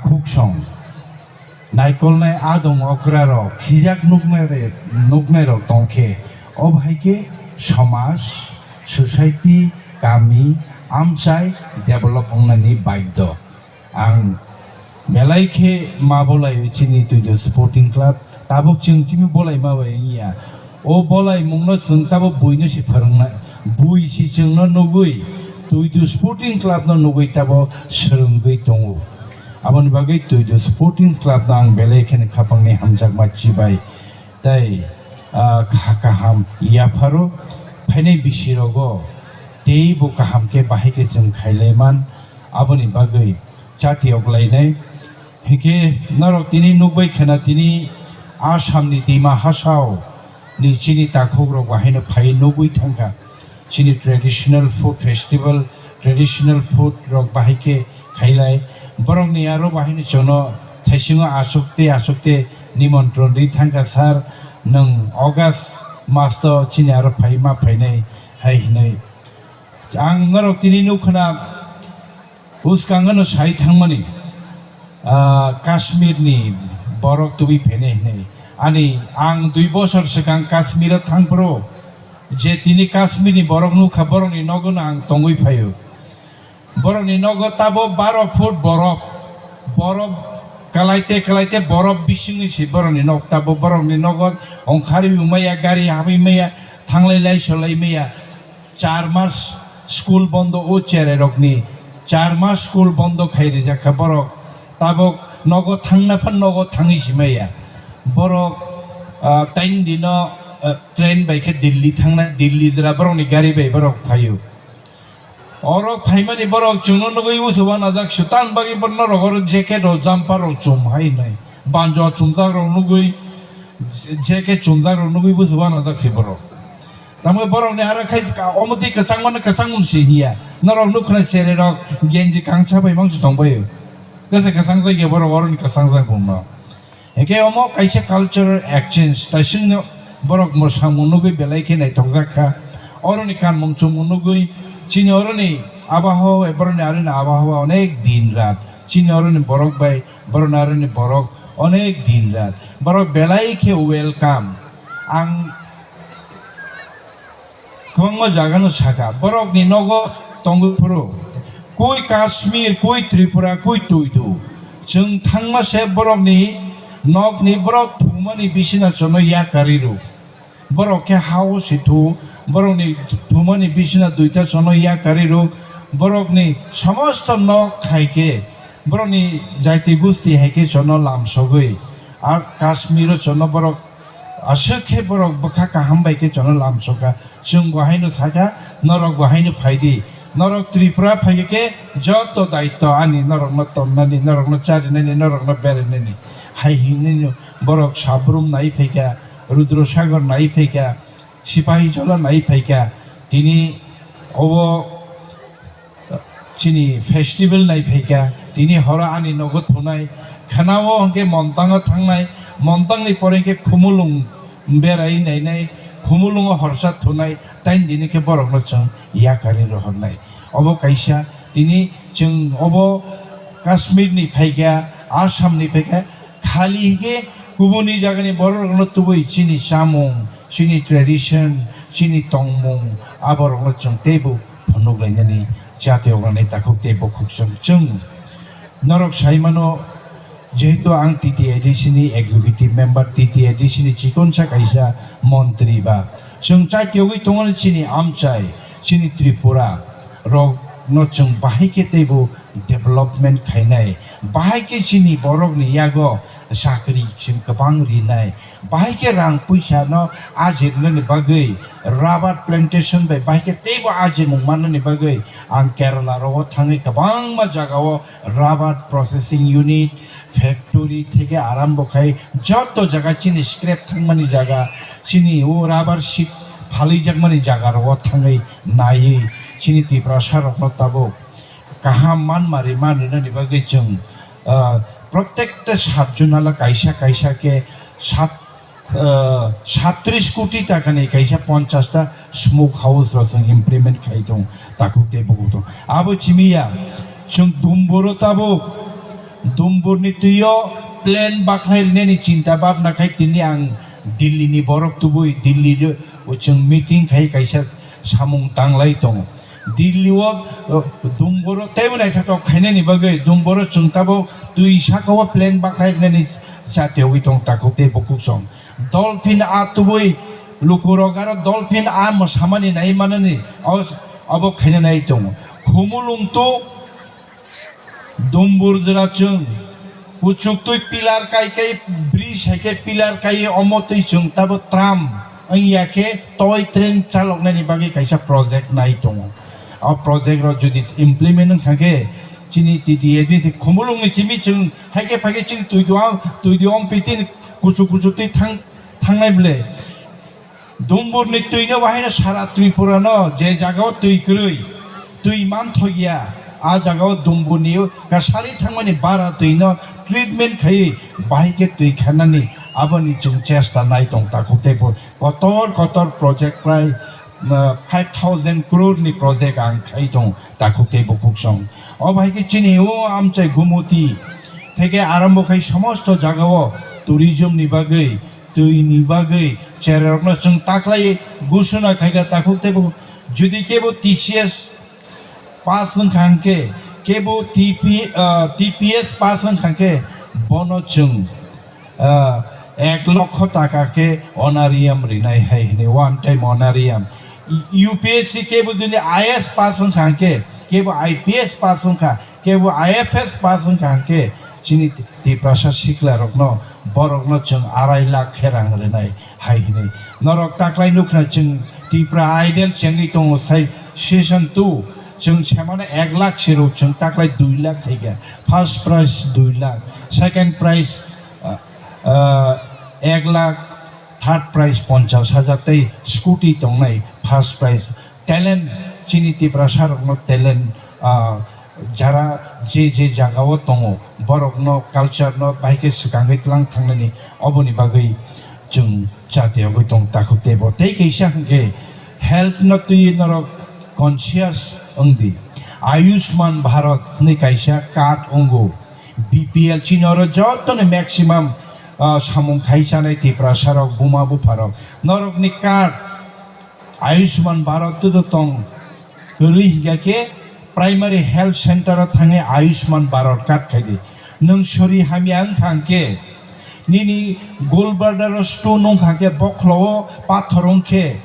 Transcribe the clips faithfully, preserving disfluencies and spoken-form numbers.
khuksong naikolnai adong okra rok khijak nuknai re-, nuknai rok tongkhe, o bahai khe somaj, society, kami, amchai develop wngnani baidhyo. Ang belai khe ma bolai chini Tuidu Sporting Club, tabuk chwng chini bolai ma bai wngya. O bolai mungno chwng tabuk buino se phwrwngnai, bui se chwngno nugwi Tuidu Sporting Club no nugwi tabuk swrwngwi tongo. Aboni bagwi Tuidu Sporting Club no ang belai kheno khapangni hamjakma chibai. Tai, ah, kha kaham yapharo phainai bisi rogo tei bo kaham khe bahai khe chwng khailai man, aboni bagwi chati oklainai. Hinkhe norok tini nukbai khena tini Assam ni Dima Hasao ni chini takhuk rok bahaino phai nugwi thangkha. Chini traditional food festival, traditional food rok bahai khe khailai. Borokni aro bahaino chwngno thaisingo achuk tei achuk tei nimontron ri thangkha, "Sir, nwng August mas to chini aro phai ma phainai," hai hinwi. Ang norok tini nukha na, bwskango no sai thangmani, ah, Kashmir ni borok tubui phainai hinwi. Ani ang dui bosor swkang Kashmir o thangphuru je tini Kashmir ni borok nukha, borokni nogo no ang tongwi phaio. Borokni nogo tabo baro foot borok, borok kwlaite kwlaite borok bisingwi si borokni nok tabo, borokni nogo ongkhariwi maya, gari habwi maya, thanglai lai solai maya. Char mas school bondo o cherai rokni, char mas school bondo khai rijak kha borok, tabok nogo thangna phan nogo thangwi si maya. Borok, ah, tain dino, ah, train bai khe Delhi thangnai, Delhi jora borokni gari bai borok phaio. Oro phaimani borok chwngno nugwi usu uanajak, sutan bagwi borok norok oro jacket rok, jumper rok chum hai nai. Banjo chumjak rok nugwi, jacket chumjak rok nugwi usu uanajak si borok. Tamo borokni aro khai ka-, omo twi kwchangmano kwchangmung si hiya. Norok nukha na cherai rok genji kangsa bai mangsi tongbaio. Kwsa kwchang jagya borok oroni kwchangjak bumno. Hingke omo kaisa cultural exchange, taisingno borok mwsamung nugwi belai khe naithokjak kha. Oroni kanmung chumung nugwi chini oroni abahawa bai boroni aroni abahawa onek din rat. Chini oroni borok bai boroni aroni borok onek din rat. Borok belai khe welcome. Ang Kwbangma jagano sakha, borokni nogo tongwi phuru. Koi Kashmir, koi Tripura, koi Tuidu. Chwng thangma se borokni nokni borok thumani bisina chono yakarwi rw. Borok khe hao si thu, borokni thumani bisina duita chono yakarwi rw. Borokni somosto nok khai khe, borokni jaiti gusti hai khe chono lamsogwi. A Kashmiro chono borok Aswk khe borok bwkha kaham bai khe chono lamsokha. Chwng bo haino sakha, norok bo haino phai di. Norok Tripura phai khe joto daitto ani, norokno tonnani, norokno charinani, norokno berainani. Hai hinwi borok Sabrum nai phaikha, Rudro Sagar nai phaikha, Sipahi Jola nai phaikha. Tini obo chini festival nai phaikha, tini horo ani nogo thunai, khwnao hwnkhe Montango thangnai, Montangni pore khe Khumulwng berai nainai, Khumulwngo horsa thunai, tai dini khe borokno chwng yakarwi rohornai. Obo kaisa, tini chwng obo Kashmirni phaikha, Assamni phaikha, khali hwnkhe kubuni jagani bororokno tubui chini chamung, chini tradition, chini tongmung, aborokno chwng teibo phunuk lainani jatiyoknani takhuk tei bukhuk chwng. Chwng norok sai mano, jehetu ang T T A D C ni executive member, T T A D C ni chikonsa kaisa montri ba. Chwng chaitiyogwi tongo chini amchai, chini Tripura rokno chwng bahai khe teibo development khainai, bahai khe chini borokni yago chakri chwng kwbang rinai, bahai khe rang puisa no ajirnani bagwi, rubber plantation bai bahai khe teibo ajimung mannani bagwi ang Kerala rogo thangwi kwbangma jagao rubber processing unit, factory theke arambo khai joto jaga chini scrap thangmani jaga, chini o rubber sheet phalijakmani jaga rogo thangwi naiwi chini Tiprasa rokno tabuk kaham manmari manrinani bagwi chwng, ah, protekta sub zonal o kaisa kaisa khe sat, ah, sattris koti takani kaisa ponchash ta smoke house rok chwng implement khai tong takhuk tei bukhuk tong. Abo chimiya chwng Dumboro tabuk Dumburni twio plan bakhlai rinani chinta bhabna khai tini ang Delhi ni borok tubui Delhi ro chwng meeting khai kaisa samung tanglai tongo. Delhi o, o, Dumburo teibo naithotok khainani bagwi Dumburo chwng tabuk twi saka o plan bakhlai rinani chatiyogwi tong takhuk tei bukhuk song. Dolphin a tubui lukurok aro dolphin a mwsamani nai manani o, obo khaina nai tongo. Khumulwng tu Dumbur jora chwng kuchuk twi pillar kai kai bridge hai khe pillar kai omo twi chwng tabo tram wngya khe toy train chaloknani bagwi kaisa project nai tongo. O project rok jodi implement wngkha khe chini T T A D Khumulwng ni simi chwng hai khe phai khe chini twi duam twi duam pitini kuchuk kuchuk twi thang thangnai bwle. Dumburni twino bahaino sara Tripurano je jagao twi kwrwi, twi manthokya, a jagao Dumburni kasari thangmani bara twino treatment khaiwi bahai khe twi khanani aboni chwng chesta nai tong takhuk tei bo kotor kotor project prai, ah, five thousand crore ni project ang khai tong takhuk tei bukhuk song. O bahai khe chini o amchai Gumuti theke arambo khai somosto jagao tourism ni bagwi twi ni bagwi chererokno chwng taklai gusuna khaikha takhuk teibo jodi kebo T C S pass wngkha hwnkhe kebo T P, ah, T P S pass wngkha hwnkhe bono chwng, ah, ek lokho taka khe honorarium rinai hai hwnwi one time honorarium. U P S C kebo jodi I A S pass wngkha hwnkhe kebo I P S pass wngkha kebo I F S pass wngkha hwnkhe chini Tiprasa sikla rokno, borokno chwng arai lakh khe rang rwnai hai hwnwi. Norok taklai nukna chwng Tipra Idol chengwi tongo sai season two, chwng semano ek lakh siro chwng taklai dui lakh khaikha. First prize dui lakh, second prize, ah, ah, ek lakh, third prize ponchash hajar tei scooty tongnai first prize. Talent, chini Tiprasa rokno talent, ah, jara je je jagao tongo, borokno culture no bahai khe swkangwi tlang thangnani oboni bagwi chwng chatiyogwi tong takhuk teibo. Tei kaisa hwnkhe health no twiwi norok conscious wngdi. Ayushman Bharat hwnwi kaisa card wngo. B P L chini oro jotono maximum, ah, samung khai chanai Tiprasa rok, buma bupha rok. Norokni card Ayushman Bharat to tong kwrwi hinkha khe primary health center o thangwi Ayushman Bharat card khai di. Nwng sori hamya wngkha hwnkhe nini gallbladder o stone wngkha hwnkhe, bokhlo o pathor wngkhe,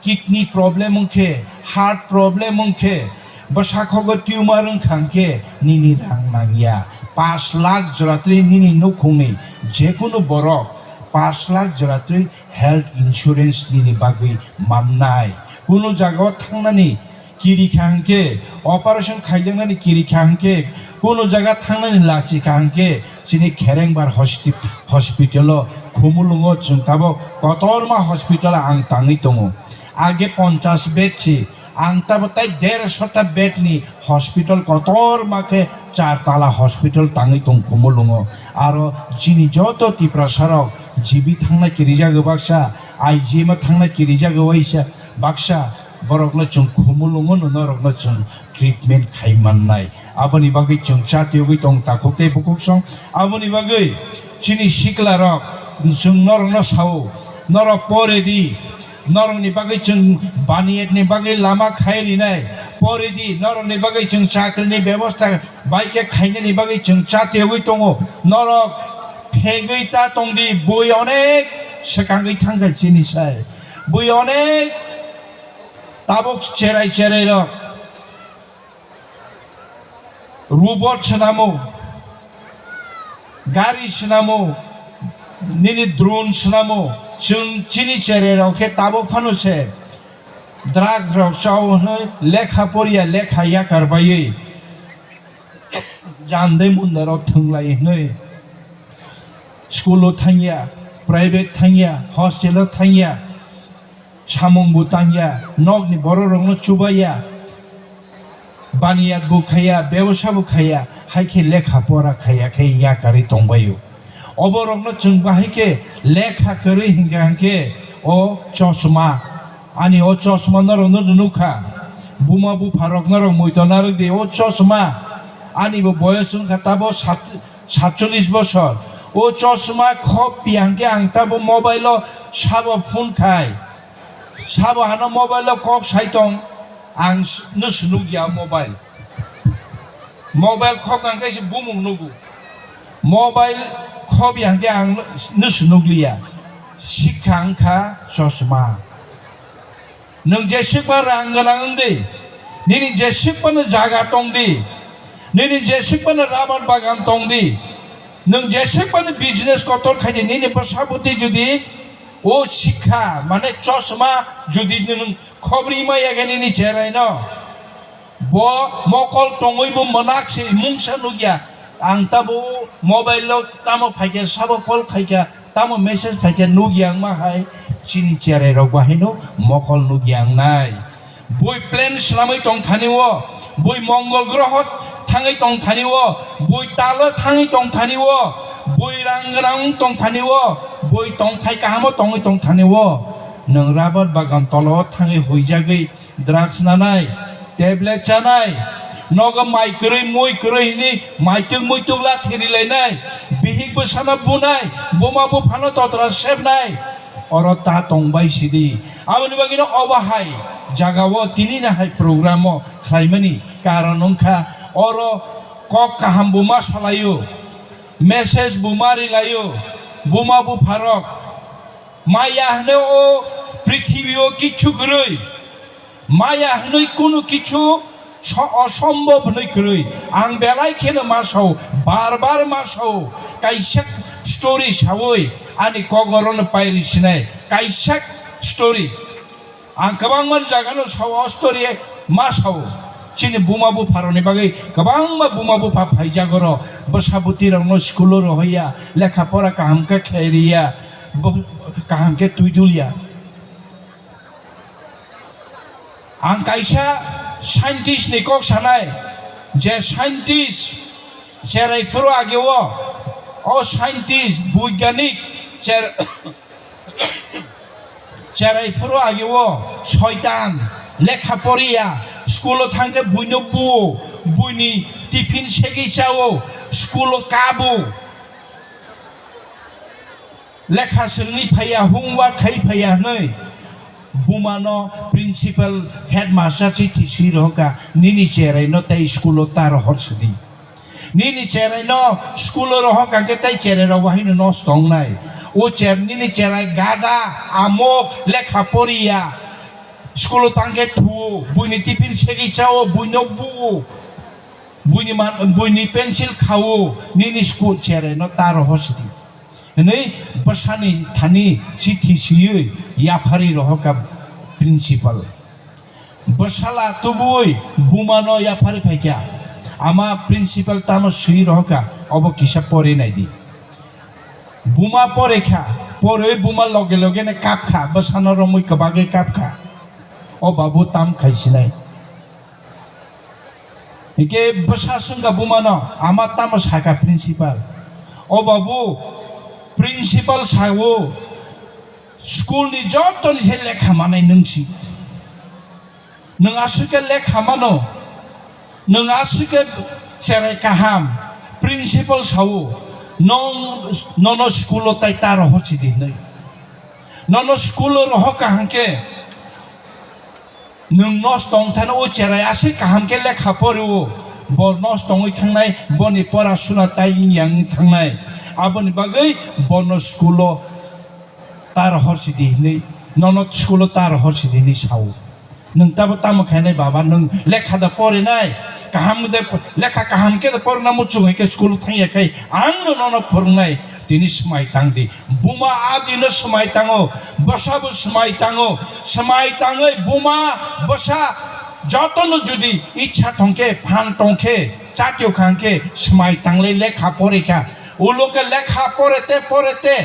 kidney problem wngkhe, heart problem wngkhe, bwsakhogo tumor wngkha hwnkhe nini rang nangya. Pash lakh jora twi nini nukhungni jekunu borok pash lakh jora twi health insurance nini bagwi mannai. Kunu jagao thangnani kirikha hwnkhe, operation khaijaknani kirikha hwnkhe, kunu jaga thangnani lachikha hwnkhe, chini Kherengbar hosti-, hospital o Khumulwngo chwng tabuk kotorma hospital ang tangwi tongo. Age ponchash bed si, ang tabuk tai dershota bed ni hospital kotorma khe char tala hospital tangwi tong Khumulwngo. Aro chini joto Tiprasa rok G B thangna kirijagwi baksa, I G M o thangna kirijagwi waisa baksa, borokno chwng Khumulwngo no norokno chwng treatment khai mannai. Aboni bagwi chwng chatiyogwi tong takhuk tei bukhuk song. Aboni bagwi chini sikla rok chwng norokno sao, norok poredi, norokni bagwi chwng baniyatni bagwi lama khai rinai, poredi, norokni bagwi chwng chakrini bebosta bai khe khainani bagwi chwng chatiyogwi tongo. Norok phegwi ta tongdi, bui onek swkangwi thangkha chini sai. Bui onek tabuk cherai cherai rok robot swnamo, gari swnamo, nini drone swnamo, chwng chini cherai rok khe tabuk phano se drugs rok chao hwnwi lekha poriya, lekha yakar baiwi jandai munda rok thwnglai hwnwi school o thangya, private thangya, hostel o thangya. Samung bo tangya, nokni borok rokno chubaiya, baniyat bo khaiya, bebosa bo khaiya, hai khe lekha pora khaiya khe yakarwi tongbaio. Obo rokno chwng bahai khe lekha kwrwi hinkha hinkhe o chosma, ani o chosma norokno nukha, buma bupha rok norok muitu narwk di, o chosma ani bo boyos wngkha tabo sat-, Satcholish bosor. O chosma khop ya hwnkhe ang tabo mobile o sabo phone khai. Sabo hano mobile o kok sai tong, ang s-, no se nukya mobile. Mobile khok hwnkhe se bumung nugo. Mobile khop ya hwnkhe ang no se nukliya. Sikha wngkha chosma. Nwng jeswkma rang gwnang wng di, nini jeswkmano jaga tong di, nini jeswkmano rabar bagan tong di, nwng jeswkmano business kotor khai di, nini bwsa bwtwi judi o sikha, mane chosma judi nwng khobri maya khe nini cheraino, bo mokol tongwi bo mwnak se mungsa nukya. Ang tabo mobile o tamo phaikhe, sabo call khaikha, tamo message phaikhe nukya wngma hai chini cherai rok bahaino mokol nukya wngnai. Bui plan swnamwi tong thani o, bui mongol groho thangwi tong thani o, bui talo thangwi tong thani o, bui rang gwnang tong thani o, bui tongthai kahamo tongwi tong thani o, nwng rabar bagan tolo thangwi huijagwi drugs nanai, tablet chanai, nogo mai kwrwi mui kwrwi hwnwi maituk muituk lathi rilainai, bihik bwsano bunai, buma buphano totra sepnai, oro ta tongbai sidi. Aboni bagwino obo hai jagao tinino hai programo khlaimani karon wngkha, oro kok kaham buma salaio, message buma rilaio, buma bupharok maya hwnwi o prithibio kichu kwrwi. Maya hwnwi kunu kichu so-, osombhob hwnwi kwrwi. Ang belai kheno ma sao, bar bar ma sao. Kaisa story saui ani kok orono pairi sinai. Kaisa story. Ang kwbangma jagano sao, o story ma sao. Chini buma bupharokni bagwi kwbangma buma bupha phaijak oro. Bwsa bwtwirokno school-o rohorya, lekha pora kaham khe khlai riya, bo-, kaham khe twi dulya. Ang kaisa scientist ni kok sanai, je scientist cherai phuru ageo, o scientist, boigyanik, cher-, cherai phuru ageo, soitan, lekha poriya, school o thangkhe buino buo, buini tiffin segwi chao, school o kabo. Lekha swrwngwi phaiya, homework khai phaiya hwnwi bumano principal, headmaster se thiswi rohorkha, "Nini cheraino tei school-o ta rohor sidi. Nini cheraino school-o rohorkha hwnkhe tei cherai rok bo haino nosto wngnai. O cher-, nini cherai gada, amok, lekha poriya, school-o tangkhe thuo, buini tiffin segwi chao, buino buo, buini man-, buini pencil khao, nini school cheraino ta rohor sidi." Hwnwi bwsani thani chithi swiwi yapharwi rohorkha principal. Bwsala tubui bumano yapharwi phaikha, "Ama principal tamo swi rohorkha, obo kisa pori naidi." Buma porekha, porwi buma loge logeno kapkha, bwsano romwi kwbagwi kapkha. O babu tam khaisinai. Hingke bwsa swngkha bumano, "Ama tamo sakha principal?" O babu, principal sao, "School ni joto ni se lekha manai nwng si. Nwng aswk khe lekha mano, nwng aswk khe cherai kaham." Principal sao, "Nwng, nono school o tai ta rohor sidi," hwnwi. "Nono school o rohorkha hwnkhe, nwng nosto wng thani o cherai aswk kaham khe lekha porio, bo nosto wngwi thangnai, boni pora suna tai wngya wngwi thangnai. Aboni bagwi bono school o ta rohor sidi," hwnwi, "Nono school o ta rohor sidi," hwnwi sao. Nwng tabo tamo khainai baba, nwng lekha da porinai, kaham de p-, lekha kaham khe da porina muchung hai khe school thangya khai ang no nono phwrwngnai, tini swmai tang di. Buma adino swmai tango, bwsa bo swmai tango, swmai tangwi buma bwsa jotono jodi ichha tongkhe, phan tongkhe, chatio khangkhe swmai tanglai lekha porikha, ulo khe lekha porete porete,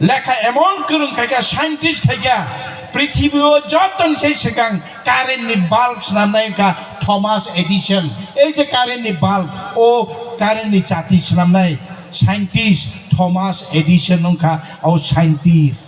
lekha emon kwrwng khaikha, scientist khaikha, prithibio jotoni se swkang current ni bulb swnamnai wngkha Thomas Edison. Ei je current ni bulb, o current ni chati swnamnai scientist Thomas Edison wngkha, o scientist.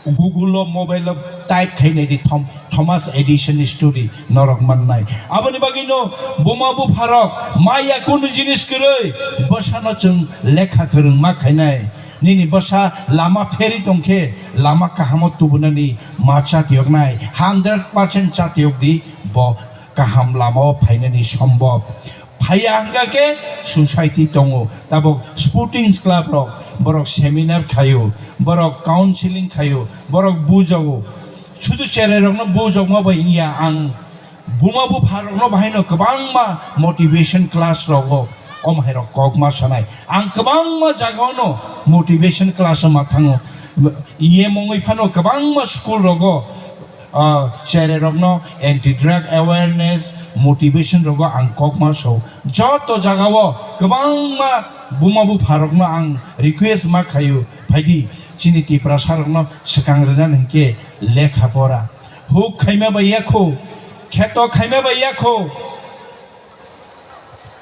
Google o, mobile o type khainai di Thom-, Thomas Edison ni story norok mannai. Aboni bagwino buma bupharok maya kunu jinis kwrwi bwsano chwng lekha kwrwngma khainai. Nini bwsa lama pherwi tongkhe lama kahamo tubunani ma chatiyoknai, hundred percent chatiyok di bo kaham lamao phainani sombhob. Phaiya hwnkha khe society tongo, tabok sporting club rok, borok seminar khaio, borok counseling khaio, borok bujago. Sudu cherai rokno bujokma bai wngya, ang buma bupha rokno bahaino kwbangma motivation class rogo, omo hai rok kokma sanai. Ang kwbangma jagao no motivation class o ma thango. Iye mongwi phano kwbangma school rogo ah, cherai rokno anti drug awareness, motivation rogo ang kokma sao. Joto jagao kwbangma buma bupha rokno ang request ma khaio, phaidi chini Tiprasa rokno swkang rwna hinkhe lekha pora. Huk khaima bai yakho, kheto khaima bai yakho.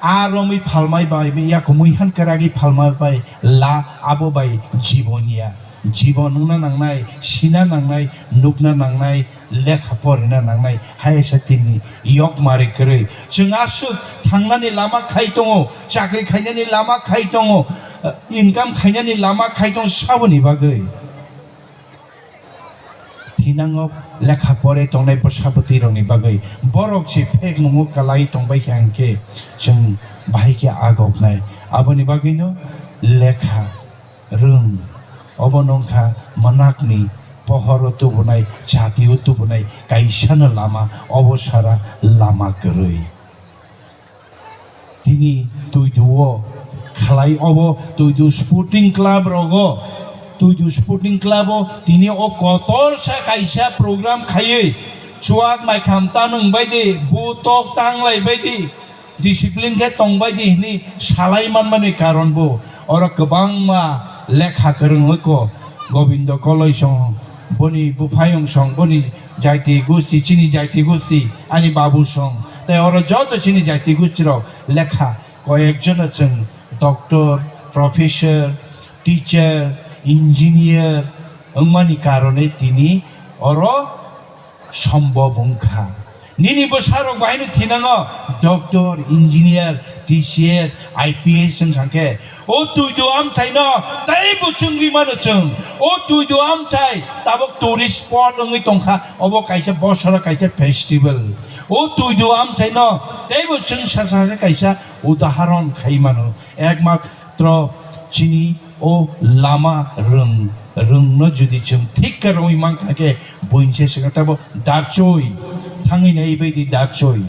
A romwi phalmai bai, yak muihan kwragwi phalmai bai la, abo bai jibon ya. Jibon wngna nangnai, sina nangnai, nukna nangnai, lekha porina nangnai, hai se tini yok mari kwrwi. Chwng aswk thangnani lama khai tongo, chakri khainani lama khai tongo, income khainani lama khai tongo, saboni bagwi. Thinango lekha pore tongnai bwsa bwtwi rokni bagwi borok se phek mungo kwlai tongbai kha hinkhe chwng bahai khe agoknai. Aboni bagwino lekha rwng obo nongkha mwnakni pohoro tubunai, chatio tubunai kaisano lama, obo sara lama kwrwi. Tini Tuidu o khlai obo, Tuidu Sporting Club rogo, Tuidu Sporting Club o tini o kotor sa kaisa program khaiwi chuak maikham tanwng bai di, bu tok tanglai bai di, discipline khe tong bai di hwnwi salai manmani karon bo oro kwbangma lekha kwrwng oi ko Gobindo Koloi song, boni buphayung song, boni jaiti gusti, chini jaiti gusti, ani babu song, tei oro joto chini jaiti gusti rok lekha koyek jona chwng doctor, professor, teacher, engineer wngmani karone tini oro sombhob wngkha. Nini bwsarok bahaino thinango doctor, engineer, T C S, I P S wngkha khe, o Tuidu amchaino teibo chwng rimano chwng. O Tuidu amchai tabok tourist spot wngwi tongkha, obo kaisa bosoro kaisa festival. O Tuidu amchaino teibo chwng sasa khe kaisa udaharon khai mano. Ekmatro chini o lama rwng, rwngno jodi chwng thik khe rwngwi mankha khe buini se swkang tabo darchoi thangwi nai bai di darchoi.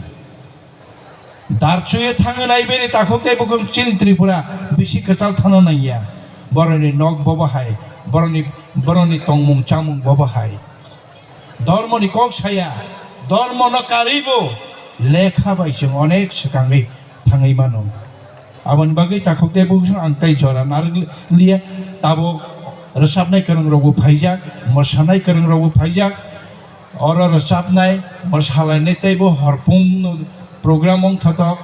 Darchoi thangwi nai bai di takhuk tei bukhuk chini Tripura bisi kwchal thano nangya. Boroni nok bobo hai, boroni, boroni tongmung chamung bobo hai. Dhormoni kok saya, dhormono karwibo lekha bai chwng onek swkangwi thangwi mano. Aboni bagwi takhuk tei bukhuk ang tei jora narwk liya, tabuk rwchapnai kwrwng rokbo phaijak, mwsanai kwrwng rokbo phaijak, oro rwchapnai, mwsalainai teibo horphung program wngthotok.